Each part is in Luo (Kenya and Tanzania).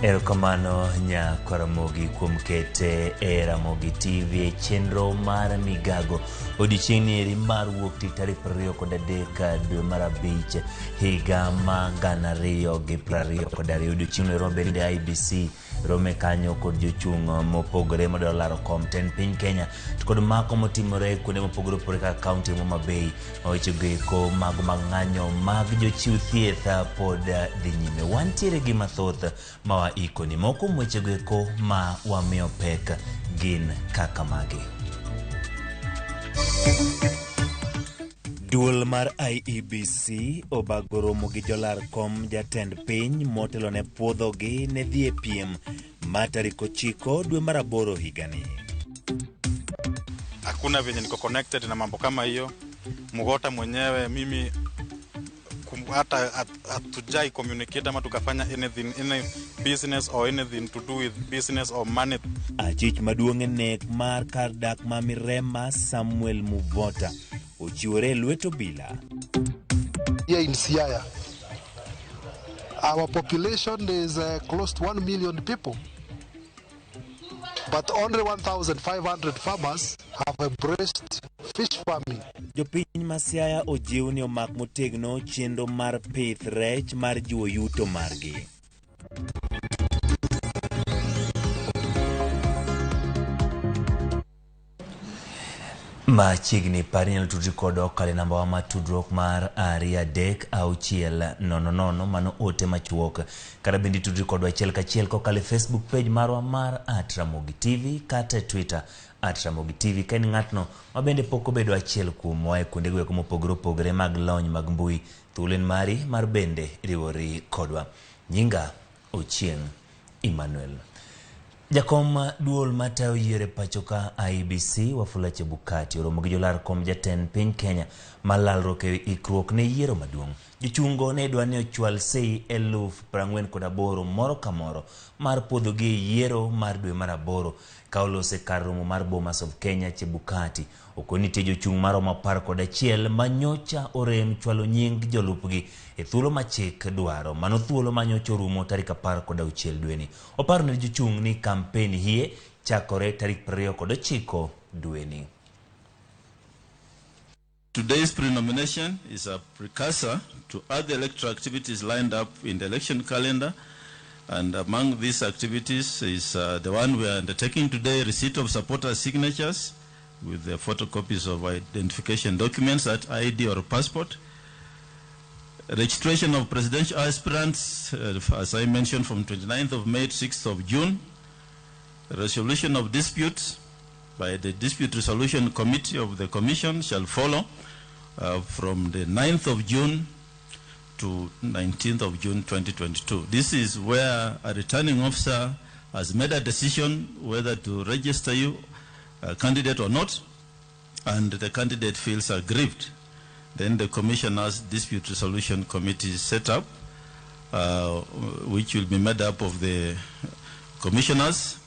Erokamano nya Ramogi kuom kete e Ramogi TV e chenro mar migago odiochieng' ni eri mar wuok tich tarik 23 dwe mar abich higa ma 2022. Odiochieng' no bende IEBC rome kanyo kod jochung' mopogore madwaro laro kom tend piny Kenya to kod mako motimore kuonde mopogore opogore kaka kaunti ma Homa Bay ma wechego eko mago mag ng'anyo mag jochiw thieth pod dhi nyime. Wantiere gi mathoth ma waikoni. Moko kuom wechego eko ma wamiyo pek gin kaka magi. Duol mar IEBC obago romo gi jolar kom jatend piny motelo ne puodhogi ne dhi e piem ma tarik 9 dwe mar aboro higani. Hakuna venye niko connected na mambo kama hiyo. Mugota mwenyewe mimi hata hatujai communicate ama tukafanya anything, any business or anything to do with business or money. Achich maduong' e nek mar kar dak ma Mirema Samuel Muvota ochiwore e lwet obila. Here in Siaya, our population is close to 1 million people, but only 1,500 farmers have embraced fish farming. Jopiny ma Siaya ojiw ni omak motegno chenro mar pith rech mar jiwo yuto margi. Machiegni par inyalo tudri kodwa kokalo e namba wa mar tudruok mar 23600, mano ote machuok, kata bende tudri kodwa achiel kachiel kokalo e Facebook page marwa mar @Ramogi TV kata e Twitter @Ramogi TV. Ka in ng'atno ma bende pok obedo achiel kuomwa e kuondego eko mopogore opogore mag lony mag mbui, thuolo en mari mar bende riwori kodwa. Nyinga Ochieng' Emmanuel. Jakom duol matayo yiero e pacho ka IEBC Wafula Chebukati oromo gi jolar kom jatend piny Kenya ma lalruok e ikruok ne yiero maduong'. Jochungo ne dwa ni ochwal sei 48,000 moro ka moro mar puodhogi e yiero mar dwe mar aboro ka olose kar romo mar Bomas of Kenya. Chebukati okoni nitie jochung' maromo 11 ma nyocha orem chwalo nying jolupgi e thuolo ma chik dwaro. Mano thuolo ma nyocha orumo tarik 16 dweni. Oparo ne jochung' ni kampen hie chakore tarik 29 dweni. Today's pre-nomination is a precursor to other electoral activities lined up in the election calendar, and among these activities is the one we are undertaking today, receipt of supporter signatures with the photocopies of identification documents at ID or passport, registration of presidential aspirants, as I mentioned, from 29th of May to 6th of June, resolution of disputes by the Dispute Resolution Committee of the Commission shall follow from the 9th of June to 19th of June 2022. This is where a returning officer has made a decision whether to register you a candidate or not, and the candidate feels aggrieved. Then the Commissioner's Dispute Resolution Committee is set up, which will be made up of the commissioners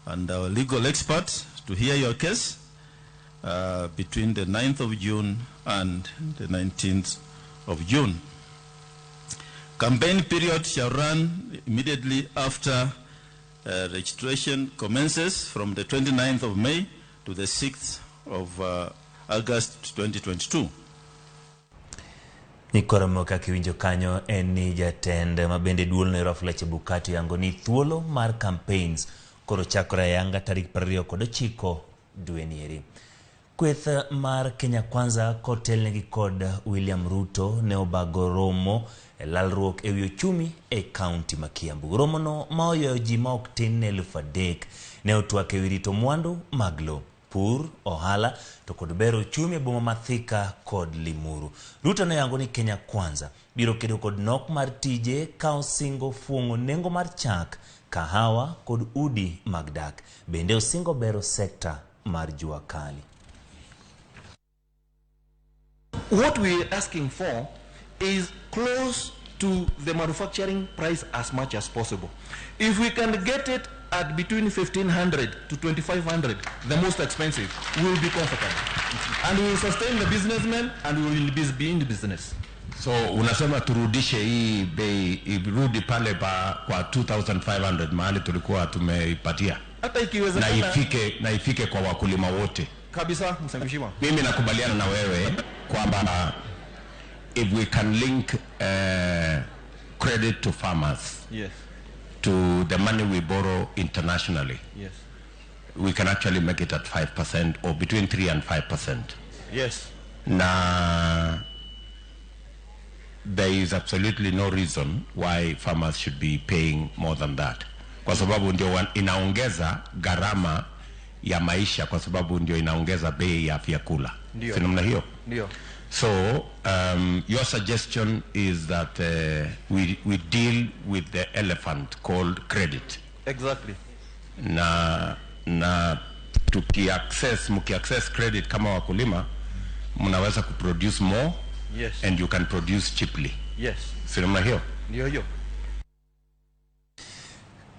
and our legal experts to hear your case between the 9th of June and the 19th of June. Campaign period shall run immediately after registration commences from the 29th of May to the 6th of August 2022. Nikoromo kaka iwinjo kanyo en ni jatend ma bende duolno ero Wafula Chebukati oyango ni thuolo mar campaigns koro chakore ayanga tarik 29 dweni eri. Kweth mar Kenya Kwanza kotelnegi kod William Ruto ne obago romo e lalruok ewi ochumi e kaunti ma Kiambu. Romono ma oywayo ji ma ok tin ne 3,000 ne otwak ewi rito mwandu mag lowo, pur, ohala to kod bero ochumi e boma ma Thika kod Limuru. Ruto noyango ni Kenya Kwanza biro kedo kod nok mar tije ka osingo fuong'o nengo mar chak, kahawa kod udi mag dak. Bende osingo bero sekta mar jua kali. What we are asking for is close to the manufacturing price as much as possible. If we can get it at between 1,500 to 2,500, the most expensive, we will be comfortable. And we will sustain the businessmen and we will be in business. So unasema turudishe hii bei irudi pale pa, kwa 2500 mahali tulikuwa tumeipatia, Hata na ikiwezekana ifike kwa wakulima wote. Kabisa, mheshimiwa. Mimi nakubaliana na wewe kwamba if we can link credit to farmers to the money we borrow internationally, we can actually make it at 5% or between 3 and 5%. Na there is absolutely no reason why farmers should be paying more than that, kwa sababu ndio inaongeza gharama ya maisha, kwa sababu ndio inaongeza bei ya vyakula. Ndio. Si namna hiyo? Ndio. So your suggestion is that we deal with the elephant called credit. Exactly. Na tukiaccess, mkiaccess credit kama wakulima, mnaweza kuproduce more and you can produce cheaply. Si namna hiyo? Ndio hiyo.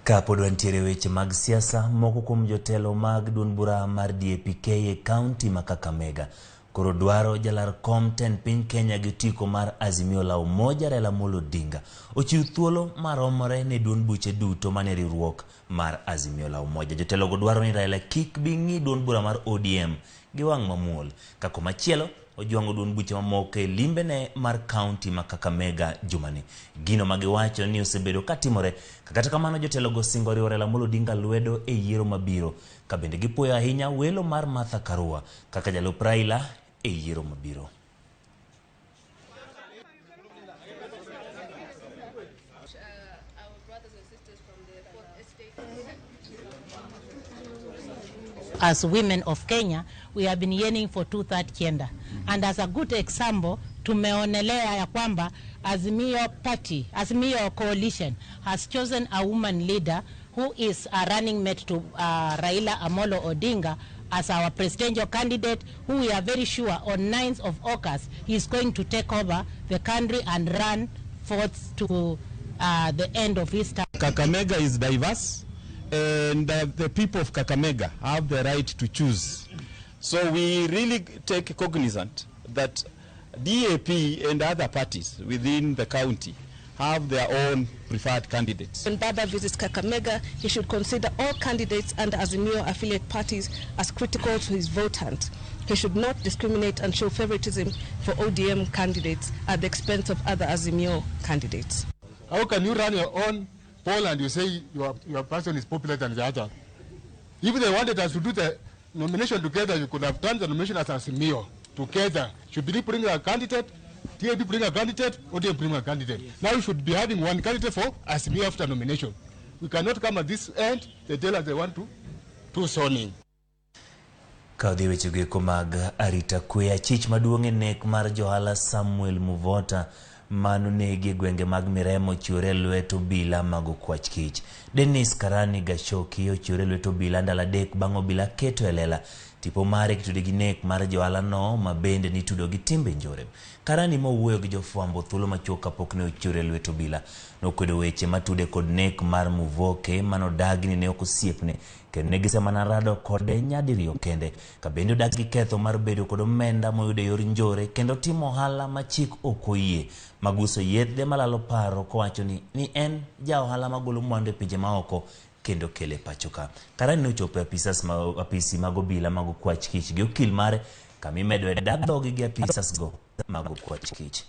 Kapod wantiere weche mag siasa, moko kuom jotelo mag duond bura mar DAP-K e kaunti ma Kakamega koro dwaro jalar kom tend piny Kenya gi otiko mar Azimio la Umoja Raila Amolo Odinga ochiw thuolo maromore ne duond buche duto mane riwruok mar Azimio la Umoja. Jotelogo dwaro ni Raila kik bi ng'i duond bura mar ODM gi wang' mamuol, ka komachielo ojwang'o duond buche mamoko e limbene mar kaunti ma Kakamega jumani. Gino magiwacho ni osebedo katimore, kata kamano jotelogo singo riwo Raila Amolo Odinga lwedo e yiero mabiro, ka bende gipuoyo ahinya welo mar Martha Karua kaka jalup Raila e yiero mabiro. As women of Kenya, we have been yearning for two-third gender. And as a good example, tumeonelea ya kwamba Azimio Party, Azimio Coalition has chosen a woman leader who is a running mate to Raila Amolo Odinga as our presidential candidate, who we are very sure on 9th of August he is going to take over the country and run forth to the end of his term. Kakamega is diverse, and the people of Kakamega have the right to choose. So we really take cognizant that DAP and other parties within the county have their own preferred candidates. When Baba visits Kakamega, he should consider all candidates under Azimio affiliate parties as critical to his vote hunt. He should not discriminate and show favoritism for ODM candidates at the expense of other Azimio candidates. How can you run your own poll and you say your person is popular than the other? If they wanted us to do the nomination together, you could have done the nomination as Azimio together. Should be bring a candidate, TAP bring a candidate, ODM bring a candidate. Yes. Now you should be having one candidate for Azimio after nomination. We cannot come at this end, they tell us they want to do zoning. Ka odhi wechego eko mag arita kwe, achich maduong' e nek mar johala Samuel Muvota manonegi e gwenge mag Miremo ochiwore e lwet obila mag okwach kich. Dennis Karani Gachoki ochiwore e lwet obila ndalo 3 bang' obila keto e lela tipo mare kitude gi nek mar johalano ma bende nitudo gi timbe njore. Karani mowuoyo gi jofwambo thuolo machuok kapok ne ochiwore e lwet obila nokwedo weche matude kod nek mar Muvoke manodagi ni ne ok osiepne kendo ne gisemana rado kode nyadiriyo kende, ka bende odagi gi ketho mar bedo kod omenda moyudo e yor njore kendo timo ohala ma chik ok oyie mag uso yedhe malalo paro, kowacho ni en ja ohala magolo mwandu e pinje maoko kendo kele pacho ka. Karani nochopo e apisi mag obila mag okwach kich gi okil mare kama imedo e dag dhogi gi apisas go mag okwach kich.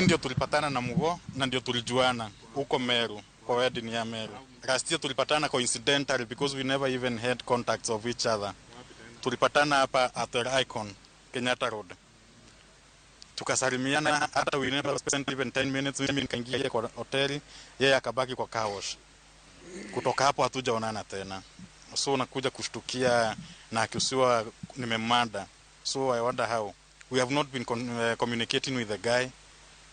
Ndio tulipatana na Mugo na ndio tulijuana huko Meru kwa wedding ya Meru. Last year tulipatana coincidentally because we never even had contacts of each other. Tulipatana hapa at the Icon Kenyatta Road. Tukasalimiana, hata we never spent even 10 minutes. Mimi nikaingia kwa hoteli, yeye akabaki kwa car wash. Kutoka hapo hatujaonana tena. So nakuja kushtukia na akiusiwa nimemada. So I wonder how. We have not been communicating with the guy.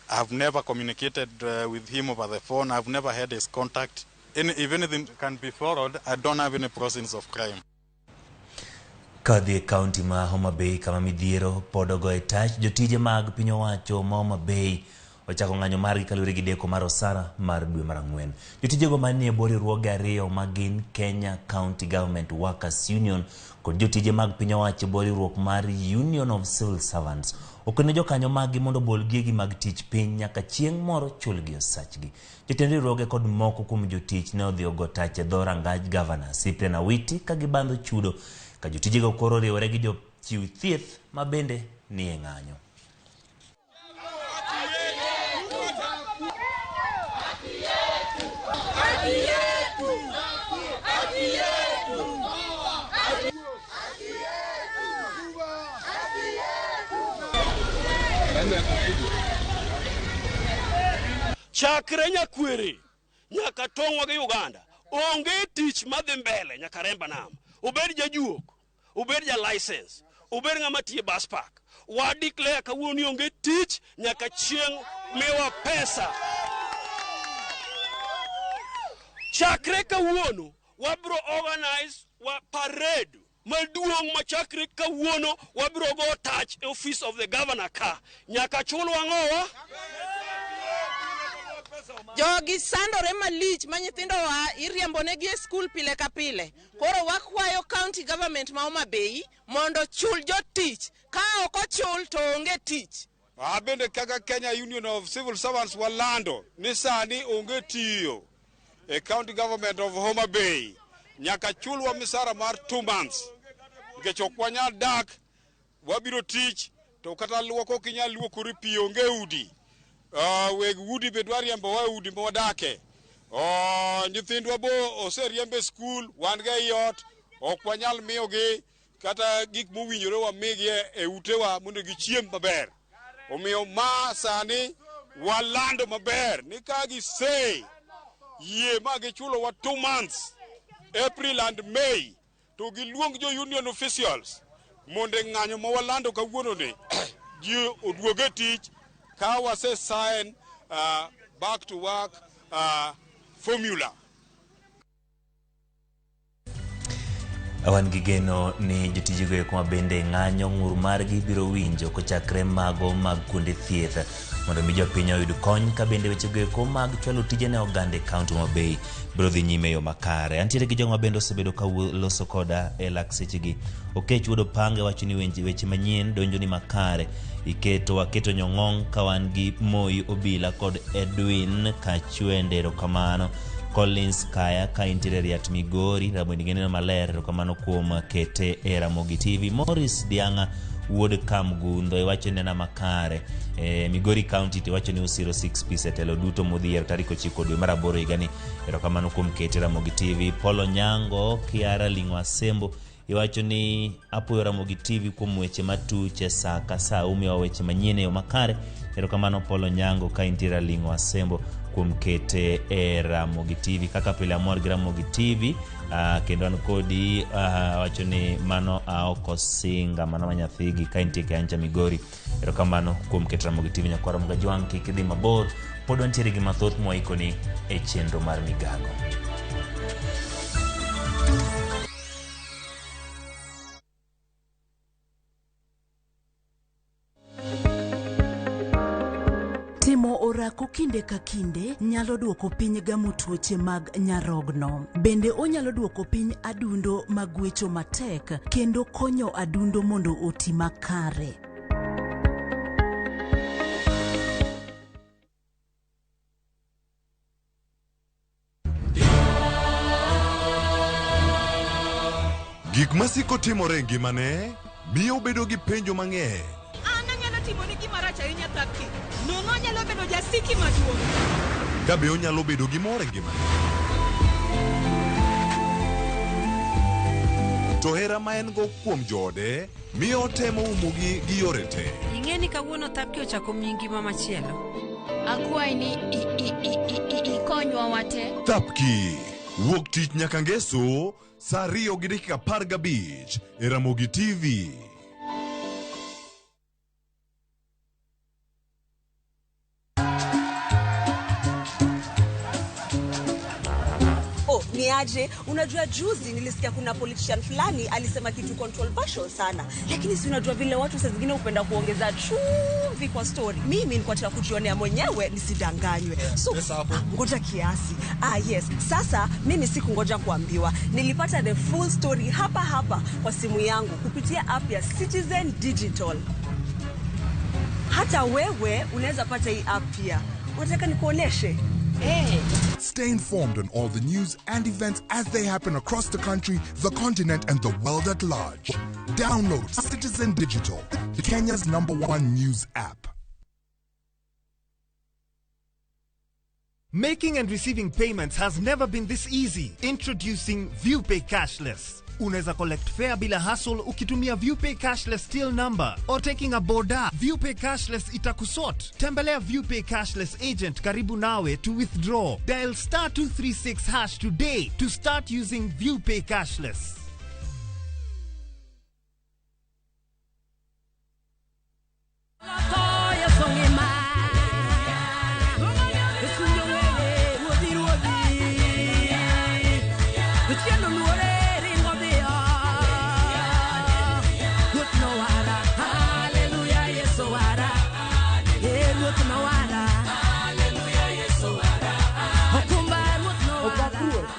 I've never communicated with him over the phone. I've never had his contact. If anything can be followed, I don't have any process of crime. Kadhi e kaunti ma Homa Bay kama midhiero pod ogo e tach, jotije mag piny owacho ma Homa Bay ochako ng'anyo margi kaluwore gi deko mar osara mar dwe mar 4. Jotijego manie bwo riwruoge ariyo ma gin Kenya County Government Workers Union kod jotije mag piny owacho e bwo riwruok mar Union of Civil Servants okone jokanyo maggi mondo obol gigi mag tich piny nyaka chieng' moro chulgi osachgi. Jotend riwruoge kod moko kuom jotich ne odhi ogo tach e dho rangaj gavana Cyprian Awiti ka gibandho chudo ka jotijego koro oriwore gi jochiw thieth ma bende nie ng'anyo. Chakre Nyakwere nyaka tong'wa gi Uganda, onge tich madhi mbele nyaka Remba Nam. Obed jajuok, obed ja license, obed ng'ama tiyo e bus park. Wa declare kawuono ni onge tich nyaka chieng' miwa pesa. Chakre kawuono wabro organize wa parade maduong' machakre kawuono wabro go tach e office of the governor ka nyaka chulwa ng'owa. Jogi sandore malich ma nyithindowa iriembonegi e skul pile ka pile. Koro wakwayo county government ma Homa Bay mondo chul jotich. Ka ok ochul to onge tich. Abende kaka Kenya Union of Civil Servants walando ni sani onge tiyo e county government of Homa Bay nyaka chulwa misara mar 2 months nikech ok wanyal dak, wabiro tich to kata luoko ok inyal luokori, pi onge udi. Weg udi be dwa riembowa e udi mwadake. Nyithindwa bo oseriemb e skul, wan go ei ot, ok wanyal miyogi kata gik mowinjore wamigi e utewa mondo gichiem maber. Omiyo ma sani walando maber ni ka gise yie ma gichulowa 2 months, April and May, to giluong jo union officials mondo e ng'anyo ma walando kawuono ni ji oduog e tich ka wase sign back to work formula. Wan gi geno ni jotijego eko ma bende ng'anyo ng'ur margi biro winjo kochakre mago mag kuonde thieth mondo mi jopiny oyud kony ka bende wechego eko mag chwalo tije ne oganda e kaunti ma Bay biro dhi nyime e yo makare. Antiere gi jogo ma bende osebedo ka loso koda e lak sechegi. Okech Wuod Opange wacho ni weche manyien donjo ni makare. Iketo waketo nyong'ong' ka wan gi Moi Obila kod Edwin Kachwende, erokamano. Collins Kaya ka intiere Riat Migori, Ramogi neno maler, erokamano kuom kete e Ramogi TV. Morris Dianga wuod Kamgundho iwacho ni nena makare. Migori County to iwacho ni usiro 6 piece e telo duto modhi yiero tarik 9 dwe mar 8 higani, erokamano kuom kete Ramogi TV. Paul Onyango Kiara Ling'o Asembo iwacho ni apuoyo Ramogi TV kuom weche matuch e sa ka sa, umiyowa weche manyien e yo makare. Erokamano Paul Onyango ka intiere Ling'o Asembo kuom kete e Ramogi TV. Kaka pile amor gi Ramogi TV, kendo an kodi, wacho ni mano aoko singa mano ma nyathigi ka intie Kiancha Migori. Erokamano kuom keto Ramogi TV. Nyakwara Mgajwang' kik idhi mabor, pod wantiere gi mathoth mwaikoni e chenro mar migago. Timo orako kinde ka kinde nyalo duoko piny gamo tuoche mag nyarogno. Bende onyalo duoko piny adundo magwecho matek kendo konyo adundo mondo oti makare. Gik masiko timore e ngimane miyo obedo gi penjo mang'eny. An anyalo timoni gima rach ahinya Thapki. Nono anyalo bedo jasiki maduong'. Ka be onyalo bedo gi mor e ngimane. To hera ma en go kuom joode miyo otemo umogi gi yore te. Ing'e ni kawuono Thapki ochako miyi ngima machielo. Akwayi ni ikonywa wate. Thapki wuok tich nyaka ngeso saa 2:15 e Ramogi TV. Oh, ni Aje, unajua juzi nilisikia kuna politician fulani alisema kitu controversial sana, lakini si unajua vile watu saa zingine hupenda kuongeza chumvi kwa story. Mimi nilikuwa nataka kujionea mwenyewe nisidanganywe. So ngoja kiasi. Ah, yes. Sasa mimi sikungoja kuambiwa, nilipata the full story hapa hapa kwa simu yangu kupitia app ya Citizen Digital. Hata wewe unaweza pata hii app pia. Unataka nikuoneshe? Hey. Stay informed on all the news and events as they happen across the country, the continent, and the world at large. Download Citizen Digital, Kenya's #1 news app. Making and receiving payments has never been this easy. Introducing ViewPay Cashless. Unaweza collect fare bila hassle ukitumia ViewPay Cashless till number or taking a boda. ViewPay Cashless itakusort. Tembelea ViewPay Cashless agent karibu nawe to withdraw. Dial *236# today to start using ViewPay Cashless.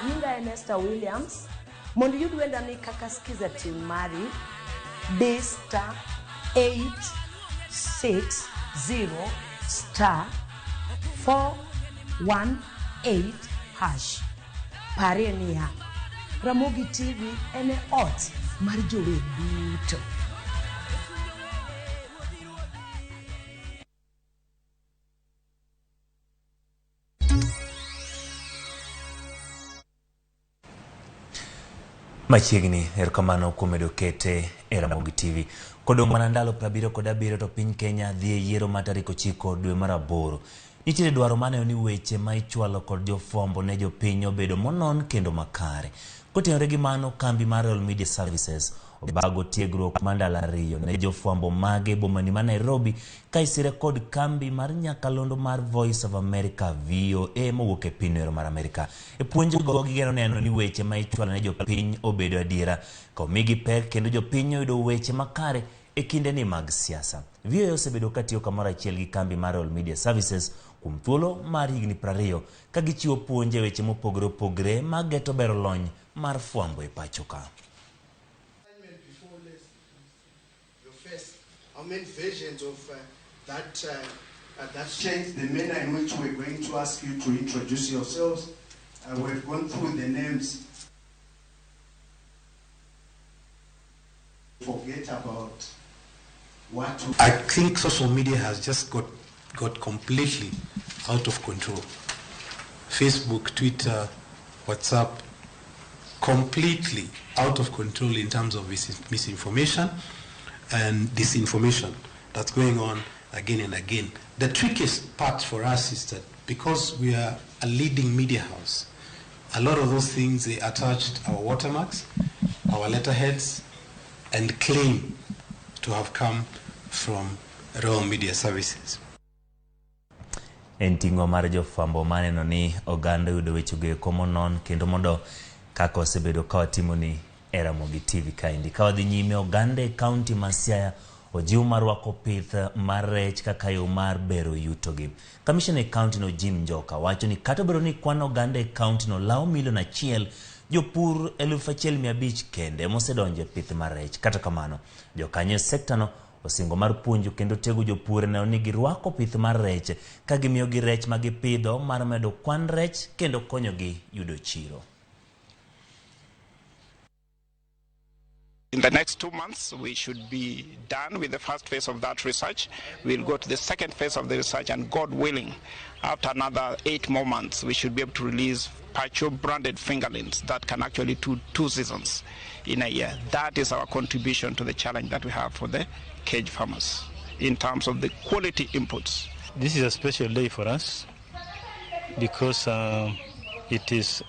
Nyinga en Esther Williams. Mondo iyud wenda ni kaka skiza tune mari D star 860 star 418 hash. Parie niya, Ramogi TV en e ot mar jower duto. Machiegni, erokamano kuom medo kete e Ramogi TV. Kodong' mana ndalo 77 to piny Kenya dhi e yiero mar tarik 9 dwe mar 8. Nitiere dwaro maneno ni weche ma ichwalo kod jofwambo ne jopiny obedo monon kendo makare. Kotenore gi mano, kambi mar Royal Media Services obago tiegruok mar ndalo 2 ne jofwambo mage bomani ma Nairobi ka isire kod kambi mar nyakalondo mar Voice of America VOA mowuok e piny mar Amerika. E puonjgo gigeno neno ni weche ma ichwalo ne jopiny obedo adiera ka omigi pek kendo jopiny oyudo weche makare e kindeni mag siasa. VOA osebedo katiyo kamoro achiel gi kambi mar Royal Media Services kuom thuolo mar higni 20 ka gichiwo puonj e weche mopogore opogore mag geto bero lony mar fwambo e pacho ka. How many versions of that change the manner in which we're going to ask you to introduce yourselves. We've gone through the names. Forget about what. I think social media has just got completely out of control. Facebook, Twitter, WhatsApp, completely out of control in terms of misinformation and disinformation that's going on again and again. The trickiest part for us is that because we are a leading media house, a lot of those things, they attached our watermarks, our letterheads, and claim to have come from Royal Media Services. En ting'o mar jofwambo maneno ni oganda yudo wechego eko monon kendo mondo kaka osebedo ka watimo ni e Ramogi TV kaendi. Ka wadhi nyime, oganda e kaunti ma Siaya ojiw mar rwako pith mar rech kaka yo mar bero yutogi. Kamishna e kaunti no Jim Njoka wacho ni kata obedo ni kwan oganda e kaunti no lawo milion 1, jopur 1500 kende mosedonjo e pith mar rech. Kata kamano, jokanyo e sekta no osingo mar puonjo kendo tego jopur neno ni girwako pith mar rech ka gimiyogi rech ma gipidho mar medo kwan rech kendo konyogi yudo chiro. In the next 2 months, we should be done with the first phase of that research. We'll go to the second phase of the research, and God willing, after another 8 more months, we should be able to release Pacho branded fingerlings that can actually do 2 seasons in a year. That is our contribution to the challenge that we have for the cage farmers in terms of the quality inputs. This is a special day for us because it is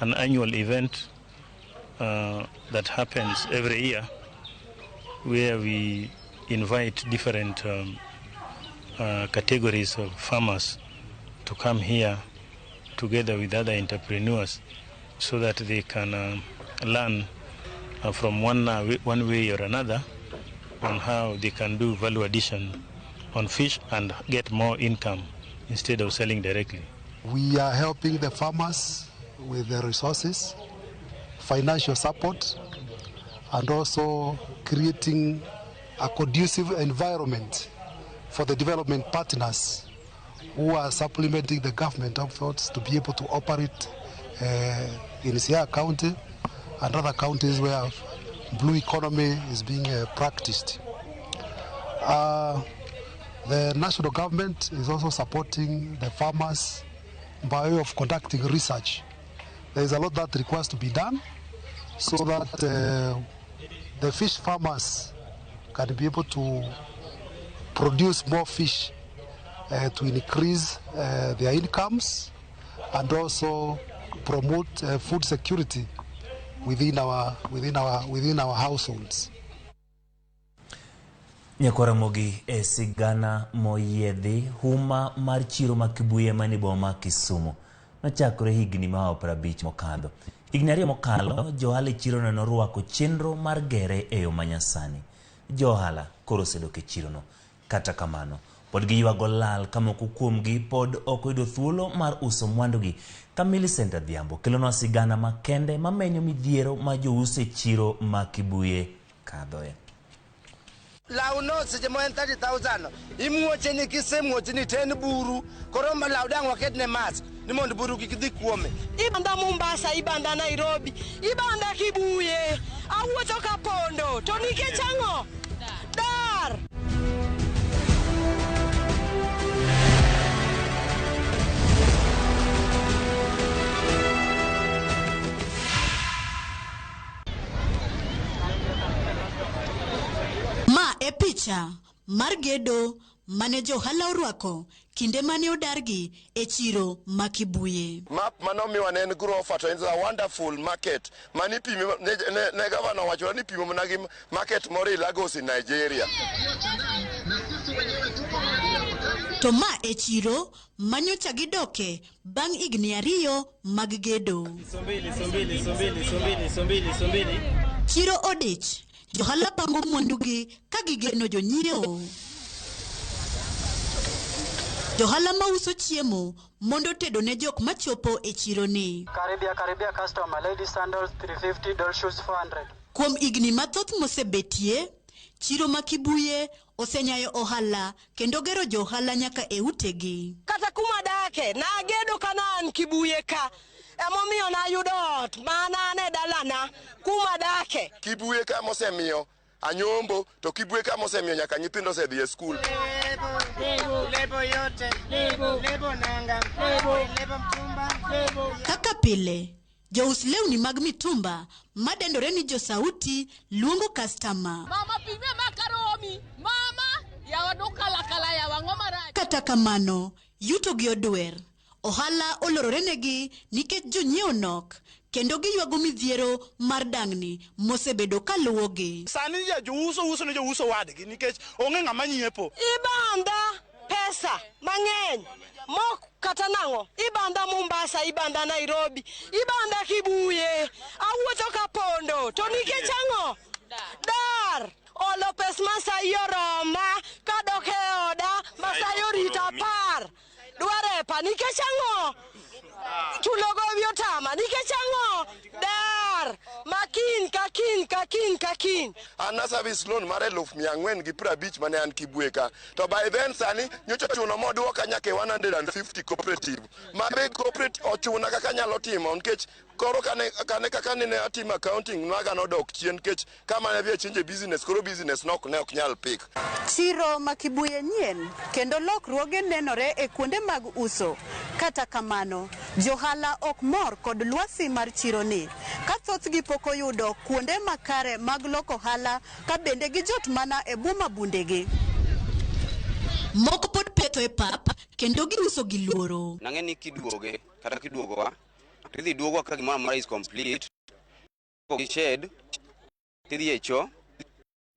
an annual event that happens every year, where we invite different categories of farmers to come here together with other entrepreneurs so that they can learn from one way or another on how they can do value addition on fish and get more income instead of selling directly. We are helping the farmers with the resources, financial support, and also creating a conducive environment for the development partners who are supplementing the government efforts to be able to operate in Siaya County and other counties where blue economy is being practiced. The national government is also supporting the farmers by way of conducting research. There is a lot that requires to be done so that the fish farmers can be able to produce more fish to increase their incomes and also promote food security within our households. Nyakwaramogi e sigana moyiedhi huma mar chiro ma Kibuye mani boma ma Kisumu nochakore higni ma 50 mokadho. Higni 2 mokalo, johala e chirono norwako chenro mar gere e yo manyasani. Johala koro osedok e chirono. Kata kamano, pod giywago lal ka moko kuomgi pod ok oyudo thuolo mar uso mwandugi. Ka Millicent Adhiambo kelonwa sigana makende mamenyo midhiero ma jouso e chiro ma Kibuye kadhoe. Law no seche mo en 30,000 imuoche ni kisemuoche ni to en buru koro law dang' waketne mask ni mondo buru kik dhi kuome. Ibanda Mombasa, ibanda Nairobi, ibanda Kibuye, awuotho ka pondo to nikech ang'o? Dar. Ma e picha mar gedo mane johala orwako kinde mane odargi e chiro ma Kibuye. Map manomiwa ne en grofa to en a wonderful market mani pimo ne gavana owacho ni pimo mana gi market moro e Lagos in Nigeria. To ma e chiro manyocha gidoke bang' higni 2 mag gedo. Chiro odich. Johala pango mwandugi ka gigeno jonyiewo. Johala mauso chiemo mondo tedo ne jok machopo e chiro ni. Karibia karibia customer, lady sandals 350, doll shoes 400. Kuom higni mathoth mosebetie, chiro ma Kibuye osenyayo ohala kendo gero johala nyaka e utegi. Kata kuma dake, nagedo kana an Kibuye ka. Emomiyo nayudo ot mana an e dalana kuma dake. Kibuye ka mosemiyo anyombo to Kibuye ka mosemiyo nyaka nyithindo osedhi e skul. Lebo yote, lebo nanga, lebo mtumba, lebo. Kaka pile, jous lewni mag mitumba madendore ni josauti luongo customer. Mama pime makaromi, mama yawa dukala kala yawa ng'oma rach. Kata kamano, yuto gi odwer. Ohala olorore negi nikech jonyiewo nok kendo giywago midhiero mar dang'ni mosebedo kaluwogi. Sani ja jouso uso ne jouso wadgi nikech onge ng'ama nyiepo. Ibanda pesa mang'eny mok kata nang'o. Ibanda Mombasa, ibanda Nairobi, ibanda Kibuye, awuotho ka pondo to nikech ang'o? Dar. Olo pes Masai oroma kadok e oda Masai orita 10. Dware pa nikech ang'o? Chulo gowi otama nikech ang'o? Dar. Makin ka kin ka kin ka kin. An na service loan mar 4,450 mane an Kibuye ka. To by then sani nyocha ochuno moduoka nyaka e 150 cooperative. Ma be cooperative ochuna kaka anyalo timo nikech koro kane kaka nene atimo accounting maga nodok chien nikech kama ne adhi change business koro business ne ok nyal pik. Chiro ma Kibuye nyien kendo lokruoge nenore e kuonde mag uso. Kata kamano, johala ok mor kod lwasi mar chiro ni ka thothgi pok oyudo kuonde makare mag loko ohala ka bende gijot mana e boma bundegi. Moko pod petho e pap kendo giuso gi luoro. Nang'e ni kiduoge kata kiduogowa tidhi duogwa ka gimoro amora is complete. Gi shed tidhi e cho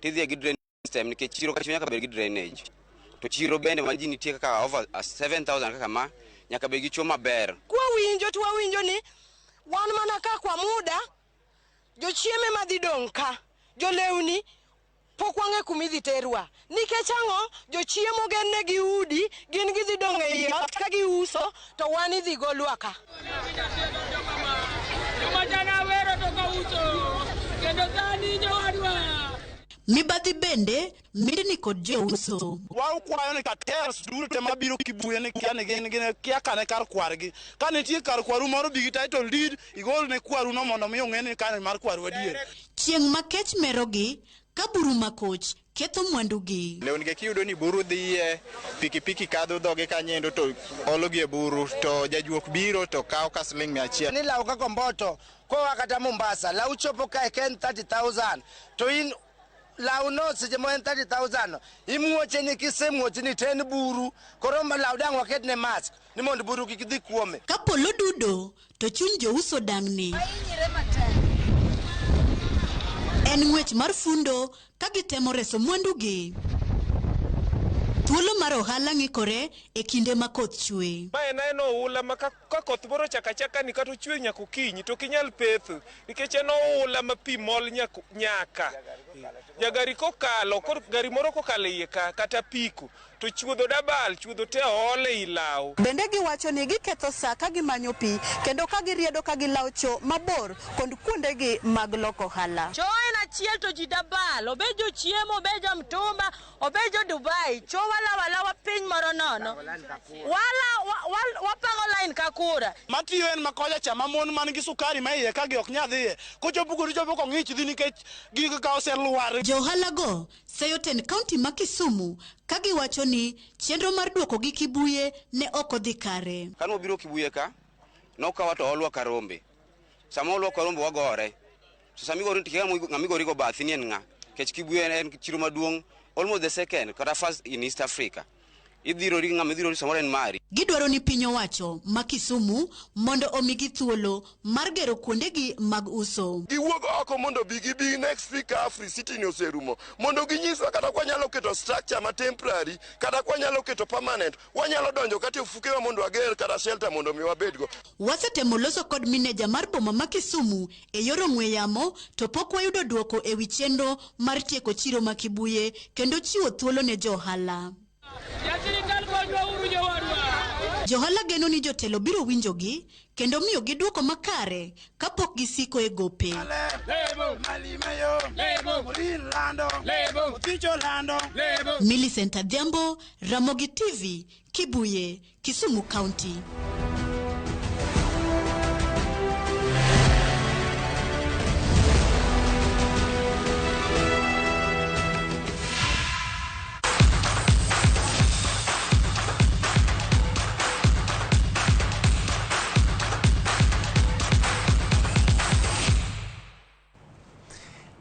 tidhi gi drainage system nikech chiro ka chiro nyaka bed gi drainage. To chiro bende ma ji nitie kaka over 7,000 kaka ma nyaka bed gi cho maber. Kwawinjo to wawinjo ni Wan mana ka kwa muda, jochieme madhi dong' ka, jolewni pok wang'e kumidhi terwa. Nikech ang'o? Jochiemo genne gi udi, gin gidhi dong' ei ot ka giuso, to wan idhi golwa ka. Mibadhi bende mindni kod jouso. Wakwayo ni cartels duto te mabiro Kibuye ni kia ni gin gin kia kane kar kwargi. Ka nitie kar kwaru moro bi gi title deed igol ne kwaru no mondo mi ong'e ni kane mar kwaru adier. Chieng' ma kech merogi, ka buru makoch ketho mwandugi. Lewni gi kiyudo ni buru dhiye, pikipiki kadho dhoge kanyendo to ologi e buru, to jajuok biro to kawo ka siling 100. Ni law kaka omboto koa kata Mombasa, law chopo kae ka en 30,000 to in law no seche mo en 30,000 imuoche ni kisemuoche ni to en buru, koro law dang' waketne mask ni mondo buru kik dhi kuome. Ka polo dudo to chuny jouso dang'ni. En ng'wech mar fundo ka gitemo reso mwandugi. Thuolo mar ohala ng'ikore e kinde ma koth chwe. Ma en aena oula ma ka koth moro ochako achaka ni kata ochwe nyaka okinyi to ok inyal petho nikech en oula ma pi mol nyaka. Jagari kokalo, gari moro kokalo iye ka kata apiko to chuodho dabal, chuodho te ool ei law. Bende giwacho ni giketho sa ka gimanyo pi kendo ka giriedo ka gilawo cho mabor kod kuondegi mag loko ohala. Cho en achiel to ji dabal, obed jochiemo, obed jo mtumba, obed jo Dubai, cho walawo alawa piny moro nono. Wala wapango line ka kura. Matiyo en makocha cha ma mon man gi sukari ma iye ka gi ok nyal dhiye. Kochopo koro chopo kong'ich dhi nikech gigo ka oselwar. Johala go seyo tend kaunti ma Kisumu ka giwacho ni chenro mar duokogi Kibuye ne ok odhi kare. Kane wabiro Kibuye ka, nokawa to olwa ka rombe. Sama olwa ka rombe wagore. To sama igori to ng'ama igori go bathi ni en ng'a? Nikech Kibuye en chiro maduong', almost the second kata first in East Africa. Idhirori gi ng'ama idhirori samoro en mari. Gidwaro ni piny owacho ma Kisumu mondo omigi thuolo mar gero kuondegi mag uso. Giwuog oko mondo bi gibi next week ka Afri City ni oserumo mondo ginyiswa kata kwanyalo keto structure ma temporary kata kwanyalo keto permanent, wanyalo donjo kata e ofukewa mondo wager kata shelter mondo mi wabedgo. Wasetemo loso kod mineja mar boma ma Kisumu e yor ong'we yamo to pok wayudo dwoko e wi chenro mar tieko chiro ma Kibuye kendo chiwo thuolo ne johala. Johala geno ni jotelo biro winjogi kendo miyo gi dwoko makare kapok gisiko e gope. Millicent Adhiambo, Ramogi TV, Kibuye, Kisumu County.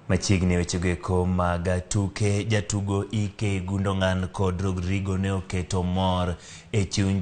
Machiegni wechego eko mag tuke, jatugo Ike Gundogan kod Rodrigo ne oketo mor e chuny